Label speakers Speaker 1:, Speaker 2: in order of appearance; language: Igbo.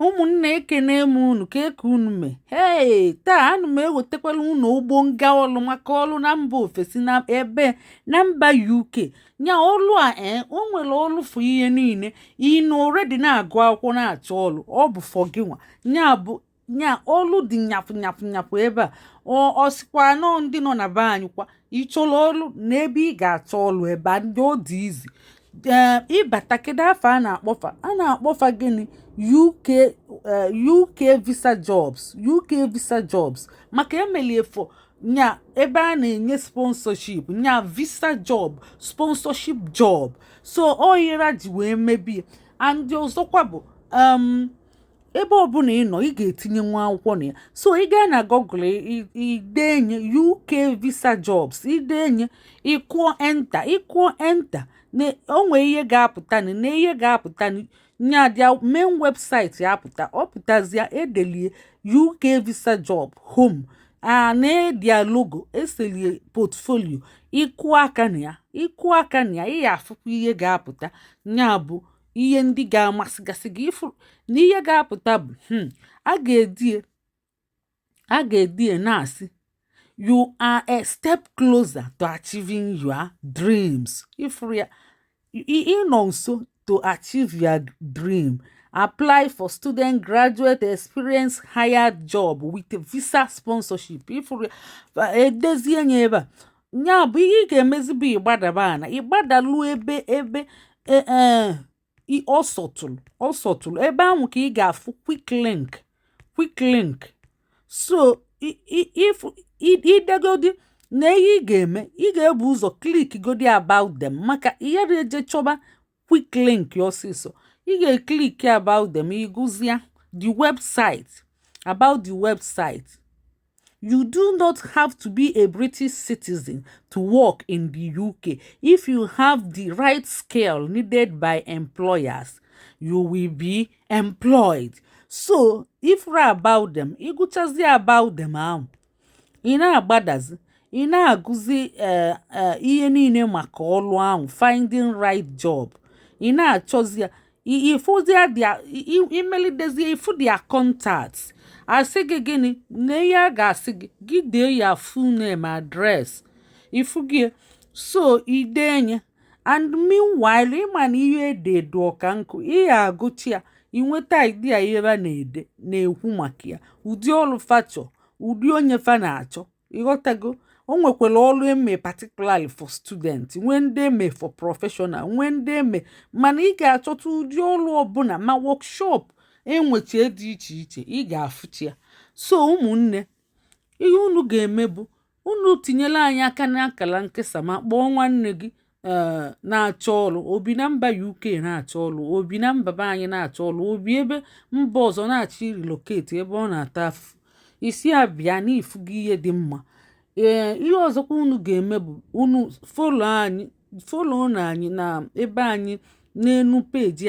Speaker 1: Ụmụnne, ekene m unu. Ka unu mee? Hei, taa ana m ewetakwala unu ụgbọ nga ọlụ maka ọlụ na mba ofesi, na ebe na mba UK. Nya ọlụ a, ee, o nwere ọlụ for ihe niile. Ị nọ already na-agụ akwụkwọ na-achọ ọlụ, ọ bụ for gị nwa. Nya bụ nya ọlụ dị nyafụ nyafụ nyafụ ebe a. Ọ sịkwa nọ ndị nọ na be anyị kwa, ị chọrọ ọlụ na ebe ị ga-achọ ọlụ ebe a ndị ọ dị izi. Ee, ịbata, kedu afọ a na-akpọfa? A na-akpọfa gịnị? UK, UK visa jobs, UK visa jobs, maka emelie for nya ebe a na-enye sponsorship, nya visa job, sponsorship job. So oyira ji wee mebie. And ọzọkwa bụ ebe ọbụla ị nọ, ị ga-etinye nwa akwụkwọ na ya. So ị gaa na Google, idenye UK visa jobs, idenye, ịkụọ enter, ịkụọ enter na o nwee ihe ga-apụta, na ihe ga-apụta nya dia main website ya apụta. Ọ pụtazịa, edelie UK visa job home, a na dia logo, eselie portfolio. Ịkụ aka na ya, ịkụ aka na ya, ị ya afụkwa ihe ga-apụta. Nya bụ ihe ndị ga-amasịgasị gị. Ịfụ na ihe ga-apụta bụ a ga-edie, a ga-edie na-asị, "You are a step closer to achieving your dreams." Ịfụrụ ya, ịnọ nso to achieve your dream. Apply for student, graduate, experience hired job with visa sponsorship. Ịfụrụ ya, edezie ya ebe a. Ya bụ ihe ị ga-emezi bụ ịgbadaba ana, ịgbadalu ebe ee ọ sọtụrụ, ọ sọtụrụ ebe ahụ ka ị ga-afụ quick link, quick link. So idegodi na ihe ị ga-eme, ị ga-ebu ụzọ click godi about them, maka ihe eje chọba quick link ọsịsọ. Ị ga-eclick about them, ịgụzịa the website, about the website. You do not have to be a British citizen to work in the UK. If you have the right skill needed by employers, you will be employed. So, if about them, ịgụchazie about them ahụ, ị na-agbadazi, ị na-agụzi ihe niile maka ọlụ ahụ, finding right job. Ị na-achọzi ya, ịfụzia dia, imelidezie, ịfụ their contacts. Asị gị gịnị na ihe a ga-asị gị, gị dee ya full name, address, ịfụ gị. So idenye, and meanwhile, ịma na ihe ede edo ọka nkụ, ị ya agụchi ya, inweta idea ihe a na-ede na-ekwu maka ya, ụdị ọlụ fa chọ, ụdị onye fa na-achọ. Ịghọtago? O nwekwara ọlụ eme particularly for student, nwee ndị eme for professional, nwee ndị eme, mana ị ga-achọta ụdị ọlụ ọbụla, ma workshop enweche dị iche iche, ị ga-afụchi ya. So ụmụnne, ihe unu ga-eme bụ unu tinyere anyị aka n'akara nkesa, ma kpọọ nwanne gị ee na-achọ ọrụ, obi na mba UK na-achọ ọrụ, obi na mba be anyị na-achọ ọrụ, obi ebe mba ọzọ na-achọ irelocate ebe ọ na-ata afụfụ, isi ya bịa n'ifugo ihe dị mma. Ee, ihe ọzọkwa unu ga-eme bụ unu follow anyị, follow na anyị na ebe anyị n'enu peji.